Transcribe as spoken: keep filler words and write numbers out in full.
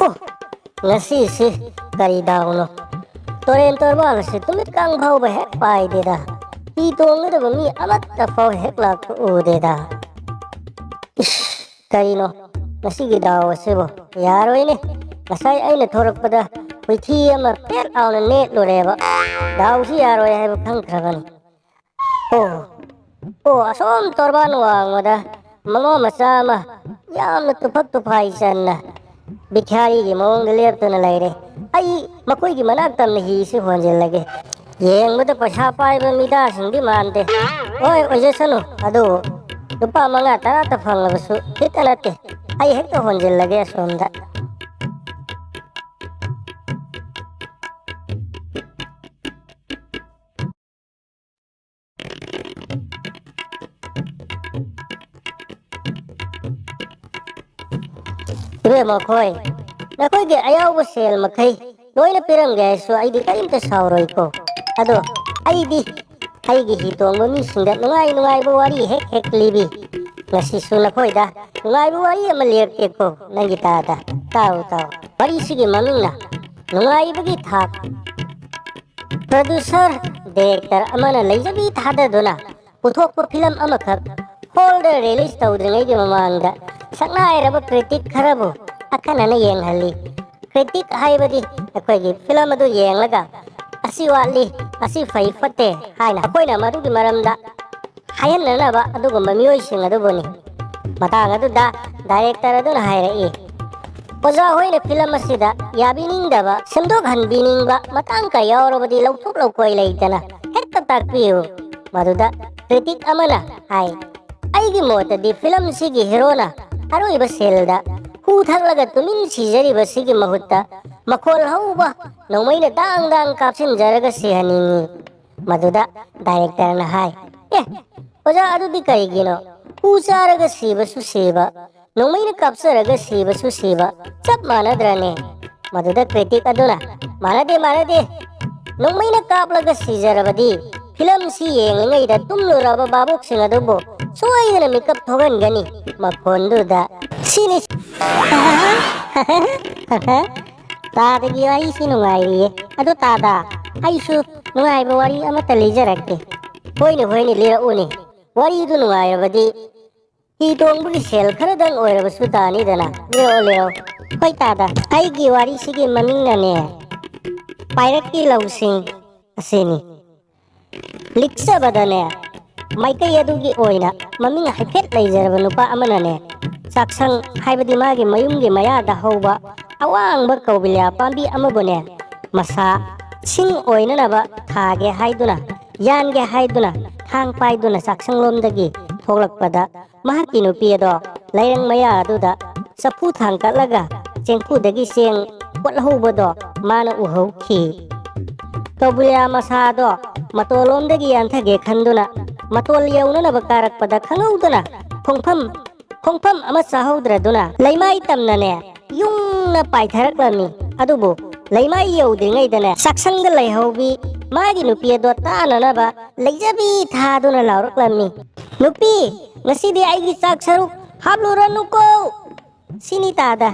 ꯑꯣ, ꯉꯁꯤꯁꯤ ꯀꯔꯤ ꯗꯥꯎꯅꯣ? ꯇꯨꯔꯦꯟ ꯇꯣꯔꯕꯥꯟ ꯑꯁꯤ ꯇꯨꯃꯤꯠꯀꯥꯡ ꯐꯥꯎꯕ ꯍꯦꯛ ꯄꯥꯏꯗꯦꯗ꯫ ꯍꯤ ꯇꯣꯡꯒꯗꯕ ꯃꯤ ꯑꯃꯠꯇ ꯐꯥꯎ ꯍꯦꯛ ꯂꯥꯛꯄ ꯎꯗꯦꯗ꯫ ꯏꯁ, ꯀꯔꯤꯅꯣ ꯉꯁꯤꯒꯤ ꯗꯥꯎ ꯑꯁꯤꯕꯨ? ꯌꯥꯔꯣꯏꯅꯦ꯫ ꯉꯁꯥꯏ ꯑꯩꯅ ꯊꯣꯔꯛꯄꯗ ꯍꯨꯏꯊꯤ ꯑꯃ ꯄꯦꯠ ꯂꯥꯎꯅ ꯅꯦꯠꯂꯨꯔꯦꯕ꯫ ꯗꯥꯎꯁꯤ ꯌꯥꯔꯣꯏ ꯍꯥꯏꯕ ꯈꯪꯈ꯭ꯔꯕꯅꯤ꯫ ꯑꯣ, ꯑꯣ, ꯑꯁꯣꯝ ꯇꯣꯔꯕꯥꯟ ꯋꯥꯡꯃꯗ ꯃꯃꯥ ꯃꯆꯥ ꯑꯃ ꯌꯥꯝꯅ ꯇꯨꯐꯛ ꯇꯨꯐꯥꯏ ꯆꯟꯅ ꯚꯤꯈ꯭ꯌꯥꯔꯤꯒꯤ ꯃꯑꯣꯡꯗ ꯂꯦꯞꯇꯨꯅ ꯂꯩꯔꯦ꯫ ꯑꯩ ꯃꯈꯣꯏꯒꯤ ꯃꯅꯥꯛ ꯇꯝꯅ ꯍꯤꯁꯤ ꯍꯣꯟꯖꯤꯜꯂꯒꯦ꯫ ꯌꯦꯡꯕꯗ ꯄꯩꯁꯥ ꯄꯥꯏꯕ ꯃꯤꯗꯥꯁꯤꯡꯗꯤ ꯃꯥꯟꯗꯦ꯫ ꯍꯣꯏ, ꯑꯣꯏꯖꯁꯅꯨ꯫ ꯑꯗꯨꯕꯨ ꯂꯨꯄꯥ ꯃꯉꯥ ꯇꯔꯥꯇ ꯐꯪꯂꯕꯁꯨ ꯈꯤꯠꯇ ꯅꯠꯇꯦ꯫ ꯑꯩ ꯍꯦꯛꯇ ꯍꯣꯟꯖꯤꯜꯂꯒꯦ ꯑꯁꯣꯝꯗ꯫ ꯏꯕꯦꯝꯃ ꯈꯣꯏ, ꯅꯈꯣꯏꯒꯤ ꯑꯌꯥꯎꯕ ꯁꯦꯜ ꯃꯈꯩ ꯂꯣꯏꯅ ꯄꯤꯔꯝꯒꯦ ꯍꯥꯏꯁꯨ ꯑꯩꯗꯤ ꯀꯔꯤꯝꯇ ꯁꯥꯎꯔꯣꯏꯀꯣ꯫ ꯑꯗꯣ ꯑꯩꯗꯤ ꯑꯩꯒꯤ ꯍꯤ ꯇꯣꯡꯕ ꯃꯤꯁꯤꯡꯗ ꯅꯨꯡꯉꯥꯏ ꯅꯨꯡꯉꯥꯏꯕ ꯋꯥꯔꯤ ꯍꯦꯛ ꯍꯦꯛ ꯂꯤꯕꯤ꯫ ꯉꯁꯤꯁꯨ ꯅꯈꯣꯏꯗ ꯅꯨꯡꯉꯥꯏꯕ ꯋꯥꯔꯤ ꯑꯃ ꯂꯤꯔꯛꯀꯦꯀꯣ, ꯅꯪꯒꯤ ꯇꯥꯗ꯫ ꯇꯥꯎ, ꯇꯥꯎ꯫ ꯋꯥꯔꯤꯁꯤꯒꯤ ꯃꯃꯤꯡꯅ ꯅꯨꯡꯉꯥꯏꯕꯒꯤ ꯊꯥꯛ꯫ ꯄ꯭ꯔꯗ꯭ꯌꯨꯁꯔ, ꯗꯥꯏꯔꯦꯛꯇꯔ ꯑꯃꯅ ꯂꯩꯖꯕꯤ ꯊꯥꯗꯗꯨꯅ ꯄꯨꯊꯣꯛꯄ ꯐꯤꯂꯝ ꯑꯃꯈꯛ ꯍꯣꯜꯗ ꯔꯤꯂꯤꯖ ꯇꯧꯗ꯭ꯔꯤꯉꯩꯒꯤ ꯃꯃꯥꯡꯗ ꯁꯛꯅꯥꯏꯔꯕ ꯀ꯭ꯔꯤꯇꯤꯛ ꯈꯔꯕꯨ ꯑꯈꯟꯅꯅ ꯌꯦꯡꯍꯜꯂꯤ꯫ ꯀ꯭ꯔꯤꯇꯤꯛ ꯍꯥꯏꯕꯗꯤ ꯑꯩꯈꯣꯏꯒꯤ ꯐꯤꯂꯝ ꯑꯗꯨ ꯌꯦꯡꯂꯒ "ꯑꯁꯤ ꯋꯥꯠꯂꯤ, ꯑꯁꯤ ꯐꯩ ꯐꯠꯇꯦ" ꯍꯥꯏꯅ ꯑꯩꯈꯣꯏꯅ ꯃꯗꯨꯒꯤ ꯃꯔꯝꯗ ꯍꯥꯏꯍꯟꯅꯅꯕ ꯑꯗꯨꯒꯨꯝꯕ ꯃꯤꯑꯣꯏꯁꯤꯡ ꯑꯗꯨꯕꯨꯅꯤ꯫ ꯃꯇꯥꯡ ꯑꯗꯨꯗ ꯗꯥꯏꯔꯦꯛꯇꯔ ꯑꯗꯨꯅ ꯍꯥꯏꯔꯛꯏ, "ꯑꯣꯖꯥ ꯍꯣꯏꯅ ꯐꯤꯂꯝ ꯑꯁꯤꯗ ꯌꯥꯕꯤꯅꯤꯡꯗꯕ, ꯁꯦꯝꯗꯣꯛꯍꯟꯕꯤꯅꯤꯡꯕ ꯃꯇꯥꯡ ꯀꯌꯥ ꯌꯥꯎꯔꯕꯗꯤ ꯂꯧꯊꯣꯛ ꯂꯧꯀꯣꯏ ꯂꯩꯇꯅ ꯍꯦꯛꯇ ꯇꯥꯛꯄꯤꯌꯨ꯫" ꯃꯗꯨꯗ ꯀ꯭ꯔꯤꯇꯤꯛ ꯑꯃꯅ ꯍꯥꯏ, "ꯑꯩꯒꯤ ꯃꯣꯠꯇꯗꯤ ꯐꯤꯂꯝꯁꯤꯒꯤ ꯍꯤꯔꯣꯅ ꯑꯔꯣꯏꯕ ꯁꯦꯜꯗ ꯍꯨ ꯊꯛꯂꯒ ꯇꯨꯃꯤꯟ ꯁꯤꯖꯔꯤꯕꯁꯤꯒꯤ ꯃꯍꯨꯠꯇ ꯃꯈꯣꯜ ꯍꯧꯕ ꯅꯣꯡꯃꯩꯅ ꯗꯥꯡ ꯗꯥꯡ ꯀꯥꯞꯁꯤꯟꯖꯔꯒ ꯁꯤꯍꯟꯅꯤꯡꯏ꯫" ꯃꯗꯨꯗ ꯗꯥꯏꯔꯦꯛꯇꯔꯅ ꯍꯥꯏ, "ꯑꯦ, ꯑꯣꯖꯥ, ꯑꯗꯨꯗꯤ ꯀꯔꯤꯒꯤꯅꯣ? ꯍꯨ ꯆꯥꯔꯒ ꯁꯤꯕꯁꯨ ꯁꯤꯕ, ꯅꯣꯡꯃꯩꯅ ꯀꯥꯞꯆꯔꯒ ꯁꯤꯕꯁꯨ ꯁꯤꯕ, ꯆꯞ ꯃꯥꯟꯅꯗ꯭ꯔꯅꯦ?" ꯃꯗꯨꯗ ꯀ꯭ꯔꯤꯇꯤꯛ ꯑꯗꯨꯅ, "ꯃꯥꯟꯅꯗꯦ, ꯃꯥꯟꯅꯗꯦ꯫ ꯅꯣꯡꯃꯩꯅ ꯀꯥꯞꯂꯒ ꯁꯤꯖꯔꯕꯗꯤ ꯐꯤꯂꯝꯁꯤ ꯌꯦꯡꯂꯤꯉꯩꯗ ꯇꯨꯝꯂꯨꯔꯕ ꯚꯥꯕꯣꯛꯁꯤꯡ ꯑꯗꯨꯕꯨ ꯁꯣꯏꯗꯅ ꯃꯤꯀꯞ ꯊꯣꯛꯍꯟꯒꯅꯤ ꯃꯈꯣꯟꯗꯨꯗ꯫ ꯁꯤꯅꯤ꯫ ꯇꯥꯗꯒꯤ ꯋꯥꯔꯤꯁꯤ ꯅꯨꯡꯉꯥꯏꯔꯤꯌꯦ꯫ ꯑꯗꯣ ꯇꯥꯗ, ꯑꯩꯁꯨ ꯅꯨꯡꯉꯥꯏꯕ ꯋꯥꯔꯤ ꯑꯃꯠꯇ ꯂꯤꯖꯔꯛꯀꯦ꯫ ꯍꯣꯏꯅꯦ, ꯍꯣꯏꯅꯦ, ꯂꯤꯔꯛꯎꯅꯦ꯫ ꯋꯥꯔꯤꯗꯨ ꯅꯨꯡꯉꯥꯏꯔꯕꯗꯤ ꯍꯤ ꯇꯣꯡꯕꯒꯤ ꯁꯦꯜ ꯈꯔꯗꯪ ꯑꯣꯏꯔꯕꯁꯨ ꯇꯥꯅꯤꯗꯅ꯫ ꯂꯤꯔꯛꯑꯣ, ꯂꯤꯔꯛꯑꯣ꯫ ꯍꯣꯏ ꯇꯥꯗ, ꯑꯩꯒꯤ ꯋꯥꯔꯤꯁꯤꯒꯤ ꯃꯃꯤꯡꯅꯅꯦ, ꯄꯥꯏꯔꯛꯀꯤ ꯂꯧꯁꯤꯡ ꯑꯁꯤꯅꯤ꯫ ꯂꯤꯛꯆꯕꯗꯅꯦ, ꯃꯥꯏꯀꯩ ꯑꯗꯨꯒꯤ ꯑꯣꯏꯅ ꯃꯃꯤꯡ ꯍꯥꯏꯐꯦꯠ ꯂꯩꯖꯔꯕ ꯅꯨꯄꯥ ꯑꯃꯅꯅꯦ, ꯆꯥꯛꯁꯪ, ꯍꯥꯏꯕꯗꯤ ꯃꯥꯒꯤ ꯃꯌꯨꯝꯒꯤ ꯃꯌꯥꯗ ꯍꯧꯕ ꯑꯋꯥꯡꯕ ꯀꯧꯕꯤꯂꯥ ꯄꯥꯝꯕꯤ ꯑꯃꯕꯨꯅꯦ, ꯃꯁꯥ ꯁꯤꯡ ꯑꯣꯏꯅꯅꯕ ꯊꯥꯒꯦ ꯍꯥꯏꯗꯨꯅ, ꯌꯥꯟꯒꯦ ꯍꯥꯏꯗꯨꯅ ꯊꯥꯡ ꯄꯥꯏꯗꯨꯅ ꯆꯥꯛꯁꯪꯂꯣꯝꯗꯒꯤ ꯊꯣꯛꯂꯛꯄꯗ, ꯃꯍꯥꯛꯀꯤ ꯅꯨꯄꯤ ꯑꯗꯣ ꯂꯩꯔꯪ ꯃꯌꯥ ꯑꯗꯨꯗ ꯆꯐꯨ ꯊꯥꯡꯀꯠꯂꯒ ꯆꯦꯡꯐꯨꯗꯒꯤ ꯆꯦꯡ ꯀꯣꯠꯍꯧꯕꯗꯣ ꯃꯥꯅ ꯎꯍꯧꯈꯤ꯫ ꯀꯧꯕꯤꯂꯥ ꯃꯁꯥꯗꯣ ꯃꯇꯣꯜꯂꯣꯝꯗꯒꯤ ꯌꯥꯟꯊꯒꯦ ꯈꯟꯗꯨꯅ ꯃꯇꯣꯜ ꯌꯧꯅꯅꯕ ꯀꯥꯔꯛꯄꯗ ꯈꯪꯍꯧꯗꯅ ꯈꯣꯡꯐꯝ, ꯈꯣꯡꯐꯝ ꯑꯃ ꯆꯥꯍꯧꯗ꯭ꯔꯗꯨꯅ ꯂꯩꯃꯥꯏ ꯇꯝꯅꯅꯦ ꯌꯨꯡꯅ ꯄꯥꯏꯊꯔꯛꯂꯝꯃꯤ꯫ ꯑꯗꯨꯕꯨ ꯂꯩꯃꯥꯏ ꯌꯧꯗ꯭ꯔꯤꯉꯩꯗꯅꯦ ꯆꯥꯛꯁꯪꯗ ꯂꯩꯍꯧꯕꯤ ꯃꯥꯒꯤ ꯅꯨꯄꯤ ꯑꯗꯣ ꯇꯥꯅꯅꯕ ꯂꯩꯖꯕꯤ ꯊꯥꯗꯨꯅ ꯂꯥꯎꯔꯛꯂꯝꯃꯤ, "ꯅꯨꯄꯤ, ꯉꯁꯤꯗꯤ ꯑꯩꯒꯤ ꯆꯥꯛ ꯁꯔꯨꯛ ꯍꯥꯞꯂꯨꯔꯅꯨꯀꯣ!" ꯁꯤꯅꯤ ꯇꯥꯗ꯫